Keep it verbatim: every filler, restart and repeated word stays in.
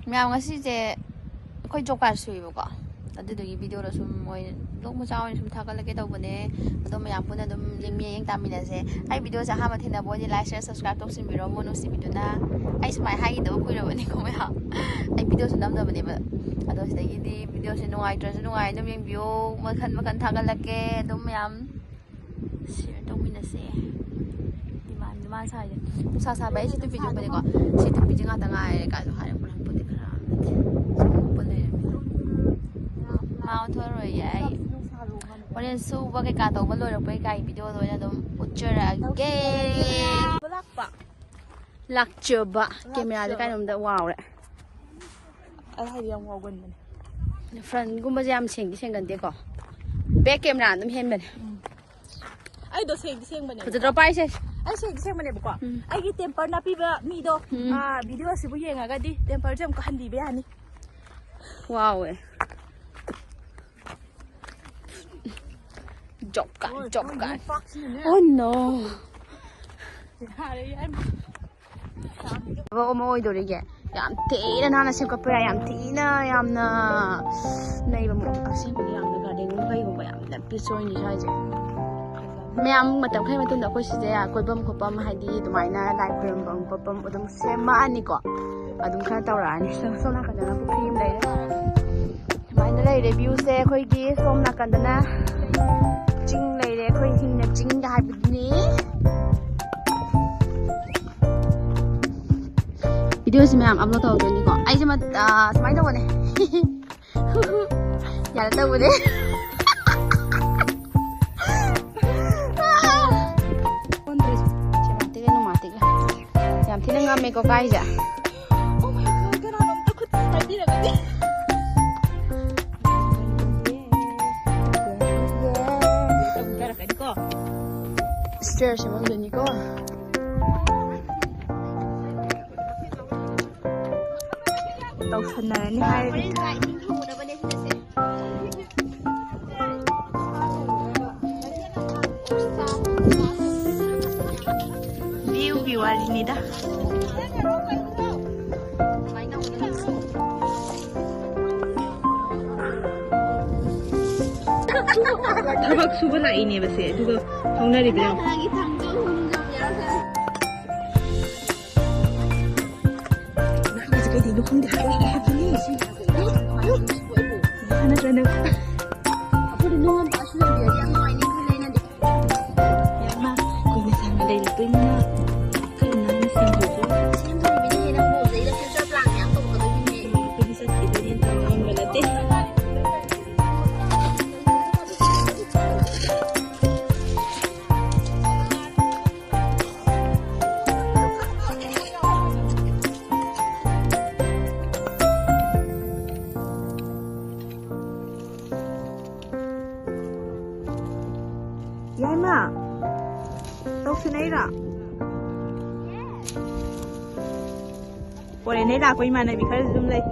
ꯃꯌꯥꯝ, ꯉꯁꯤꯁꯦ ꯑꯩꯈꯣꯏ ꯖꯣꯕ ꯀꯥꯔꯗ ꯁꯨꯏꯕꯀꯣ, ꯑꯗꯨꯗꯨꯒꯤ ꯚꯤꯗꯤꯑꯣꯗꯣ ꯁꯨꯝ ꯃꯣꯏ ꯕ꯭ꯂꯣꯒ ꯃꯆꯥ ꯑꯣꯏꯅ ꯁꯨꯝ ꯊꯥꯒꯠꯂꯛꯀꯦ ꯇꯧꯕꯅꯦ꯫ ꯑꯗꯣ ꯃꯌꯥꯝ ꯄꯨꯟꯅ ꯑꯗꯨꯝ ꯌꯦꯡꯃꯤꯟꯅ ꯌꯦꯡ ꯇꯥꯃꯤꯟꯅꯁꯦ꯫ ꯑꯩ ꯚꯤꯗꯤꯑꯣꯁꯦ ꯑꯍꯥꯟꯕ ꯊꯦꯡꯅꯕ ꯑꯣꯏꯗꯤ ꯂꯥꯏꯛ, ꯁꯤꯌꯔ, ꯁꯕꯁꯀ꯭ꯔꯥꯏꯕ ꯇꯧꯁꯤꯟꯕꯤꯔꯣ ꯃꯣꯏ ꯅꯨꯡꯁꯤꯕꯤꯗꯨꯅ꯫ ꯑꯩ ꯁꯨꯃꯥꯏꯅ ꯍꯥꯏꯈꯤꯗꯕ ꯀꯨꯏꯔꯕꯅꯤꯀꯣ ꯃꯌꯥꯝ꯫ ꯑꯩ ꯚꯤꯗꯤꯑꯣꯁꯨ ꯅꯝꯗꯕꯅꯦꯕ꯫ ꯑꯗꯣ ꯁꯤꯗꯒꯤꯗꯤ ꯚꯤꯗꯤꯑꯣꯁꯦ ꯅꯨꯡꯉꯥꯏꯇ꯭ꯔꯁꯨ ꯅꯨꯡꯉꯥꯏ ꯑꯗꯨꯝ ꯌꯦꯡꯕꯤꯌꯣ꯫ ꯃꯈꯟ ꯃꯈꯟ ꯊꯥꯒꯠꯂꯛꯀꯦ ꯑꯗꯨꯝ ꯃꯌꯥꯝ꯫ ꯁꯤꯌꯔ ꯇꯧꯃꯤꯟꯅꯁꯦ꯫ ꯗꯤꯃꯥꯟ ꯗꯤꯃꯥꯟ ꯁꯥꯏꯁꯦ꯫ ꯅꯨꯡꯁꯥ ꯁꯥꯕ ꯑꯩ ꯁꯤ ꯇꯨꯄꯤꯁꯦ ꯎꯕꯅꯤꯀꯣ꯫ ꯁꯤ ꯇꯨꯄꯤꯁꯦ ꯉꯥꯛꯇ ꯉꯥꯏꯔꯦ ꯀꯥꯏꯁꯨ ꯍꯥꯏꯔꯦ꯫ ꯄꯨꯔꯛꯄꯗꯤ ꯈꯔ ꯅꯠꯇꯦ꯫ ꯁꯤ ꯎꯞꯄ ꯂꯩꯔꯝꯃꯦ꯫ ꯃꯥ ꯑꯣꯟꯊꯣꯔꯛꯑꯣꯏꯌꯦ ꯑꯩ꯫ ꯍꯣꯔꯦꯟ ꯁꯨꯕ ꯀꯩꯀꯥ ꯇꯧꯕ ꯂꯣꯏꯔꯛꯄꯩ ꯀꯥꯏ ꯚꯤꯗꯤꯑꯣꯗ ꯑꯣꯏꯅ ꯑꯗꯨꯝ ꯎꯠꯆꯔꯛꯑꯒꯦ꯫ ꯂꯥꯛꯄ꯫ ꯂꯥꯛꯆꯕ꯫ ꯀꯦꯃꯦꯔꯥꯁꯦ ꯂꯥꯛꯆꯕ꯫ ꯀꯥꯏꯅꯣꯝꯗ ꯋꯥꯎꯔꯦ꯫ ꯑꯩ ꯍꯥꯏꯗꯤ ꯌꯥꯝ ꯋꯥꯎꯒꯟꯕꯅꯦ꯫ ꯐ꯭ꯔꯟꯒꯨꯝꯕꯁꯦ ꯌꯥꯝ ꯁꯦꯡꯗꯤ ꯁꯦꯡꯒꯟꯗꯦꯀꯣ꯫ ꯕꯦꯛ ꯀꯦꯃꯦꯔꯥ ꯑꯗꯨꯝ ꯍꯦꯟꯕꯅꯦ꯫ ꯑꯩꯗꯣ ꯁꯦꯡꯗꯤ ꯁꯦꯡꯕꯅꯦ꯫ ꯐꯖꯗ꯭ꯔꯣ ꯄꯥꯏꯁꯦ? ꯑꯩ ꯁꯦꯡꯗꯤ ꯁꯦꯡꯕꯅꯦꯕꯀꯣ꯫ ꯎꯝ꯫ ꯑꯩꯒꯤ ꯇꯦꯝꯄꯔ ꯅꯞꯄꯤꯕ ꯃꯤꯗꯣ, ꯎꯝ꯫ ꯑꯥ, ꯚꯤꯗꯤꯑꯣ ꯑꯁꯤꯕꯨ ꯌꯦꯡꯉꯒꯗꯤ ꯇꯦꯝꯄꯔꯁꯦ ꯑꯃꯨꯛꯀ ꯍꯟꯕꯤꯕ ꯌꯥꯅꯤ꯫ ꯋꯥꯎꯋꯦ꯫ ꯖꯣꯕ ꯀꯥꯔꯗ, ꯍꯣꯏ, ꯖꯣꯕ ꯍꯣꯏ, ꯀꯥꯔꯗ꯫ ꯌꯣꯝꯄꯥꯛꯁꯤꯅꯅꯦ꯫ Oh no꯫ ꯌꯥꯔꯦ, ꯌꯥꯔꯦ꯫ ꯊꯕꯛ ꯑꯃ ꯑꯣꯏꯗꯣꯔꯤꯒꯦ꯫ ꯌꯥꯝ ꯊꯤꯅ ꯅꯥꯟꯅ ꯁꯦꯝꯒꯠꯄ ꯌꯥꯏ, ꯌꯥꯝ ꯊꯤꯅ ꯌꯥꯝꯅ ꯅꯩꯕ ꯃꯑꯣꯡ꯫ ꯑꯁꯦꯡꯕꯗꯤ ꯌꯥꯝꯅ ꯒꯥꯔꯗꯦꯟꯒꯨꯝꯕ ꯀꯩꯒꯨꯝꯕ ꯌꯥꯝꯅ ꯄꯤꯁ ꯑꯣꯏꯅꯤ ꯁ꯭ꯋꯥꯏꯁꯦ꯫ ꯃꯌꯥꯝ ꯃꯇꯝ ꯈꯔꯒꯤ ꯃꯇꯨꯡꯗ ꯑꯩꯈꯣꯏ ꯁꯤꯁꯦ ꯀꯣꯏꯐꯝ ꯈꯣꯠꯐꯝ, ꯍꯥꯏꯗꯤ ꯑꯗꯨꯃꯥꯏꯅ ꯂꯥꯏ ꯈꯣꯏꯔꯝꯐꯝ ꯈꯣꯠꯐꯝ ꯑꯗꯨꯝ ꯁꯦꯝꯃꯛꯑꯅꯤꯀꯣ꯫ ꯑꯗꯨꯝ ꯈꯔ ꯇꯧꯔꯛꯑꯅꯤ꯫ ꯁꯣꯝ ꯅꯥꯀꯟꯗꯅ ꯄꯨꯈ꯭ꯔꯤ ꯑꯃ ꯂꯩꯔꯦ꯫ ꯁꯨꯃꯥꯏꯅ ꯂꯩꯔꯦ ꯚ꯭ꯌꯨꯁꯦ꯫ ꯑꯩꯈꯣꯏꯒꯤ ꯁꯣꯝ ꯅꯥꯀꯟꯗꯅ ꯆꯤꯡ ꯂꯩꯔꯦ꯫ ꯑꯩꯈꯣꯏ ꯍꯤꯡꯅ ꯆꯤꯡꯗ ꯍꯥꯏꯕꯗꯨꯅꯤ꯫ ꯚꯤꯗꯤꯑꯣꯁꯤ ꯃꯌꯥꯝ ꯑꯞꯂꯣꯗ ꯇꯧꯔꯛꯇꯣꯏꯅꯤꯀꯣ꯫ ꯑꯩꯁꯦ ꯃꯠ-, ꯑꯥ, ꯁꯨꯃꯥꯏꯅ ꯇꯧꯕꯅꯦ꯫ ꯌꯥꯔꯦ ꯇꯧꯕꯅꯦ꯫ ꯌꯥꯝ ꯊꯤꯅ ꯉꯝꯃꯦꯀꯣ ꯀꯥꯏꯁꯦ꯫ Oh my God, ꯀꯅꯥꯅꯣꯝꯇ ꯈꯨꯠ ꯄꯥꯏꯕꯤꯔꯒꯗꯤ꯫ ꯇꯧꯊꯔꯛꯀꯅꯤꯀꯣ꯫ ꯁ꯭ꯇꯦꯌꯔ ꯁꯦꯝꯃꯝꯗꯣꯏꯅꯤꯀꯣ꯫ ꯇꯧꯁꯟꯅꯔꯅꯤ ꯍꯥꯏꯔꯗꯤ꯫ ꯚ꯭ꯌꯨꯒꯤ ꯋꯥꯔꯤꯅꯤꯗ꯫ ꯊꯕꯛ ꯁꯨꯕ ꯂꯥꯛꯏꯅꯦꯕ ꯁꯦ, ꯑꯗꯨꯒ ꯐꯥꯎꯅꯔꯤꯕ ꯌꯦꯡꯉꯣ꯫ ꯅꯍꯥꯟꯒꯤꯁꯦ ꯀꯩꯗꯩꯅꯣ ꯈꯪꯗꯦ, ꯍꯥꯏꯔꯛꯑꯦ ꯍꯥꯏꯕꯅꯤ꯫ ꯅꯠꯇ꯭ꯔ ꯅꯪ? ꯌꯥꯏꯃ, ꯀꯨꯏꯅ ꯁꯥꯡꯅ ꯂꯩꯔꯛꯇꯣꯏꯅꯤꯅ ꯈꯔ ꯅꯥꯟꯅ ꯁꯦꯡꯗꯣꯛꯑꯣ꯫ ꯑꯩꯈꯣꯏꯗꯤ ꯆꯠꯈꯤꯗꯣꯏꯅꯦ ꯇꯧꯔꯝꯕ ꯅꯠꯇꯦ꯫ ꯌꯥꯏꯃ, ꯇꯧꯁꯤꯟꯅꯩꯔꯣ? ꯐꯣꯔꯦꯟꯗꯩ ꯂꯥꯛꯄ ꯏꯃꯥꯟꯅꯕꯤ ꯈꯔꯁꯨ ꯑꯗꯨꯝ ꯂꯩ꯫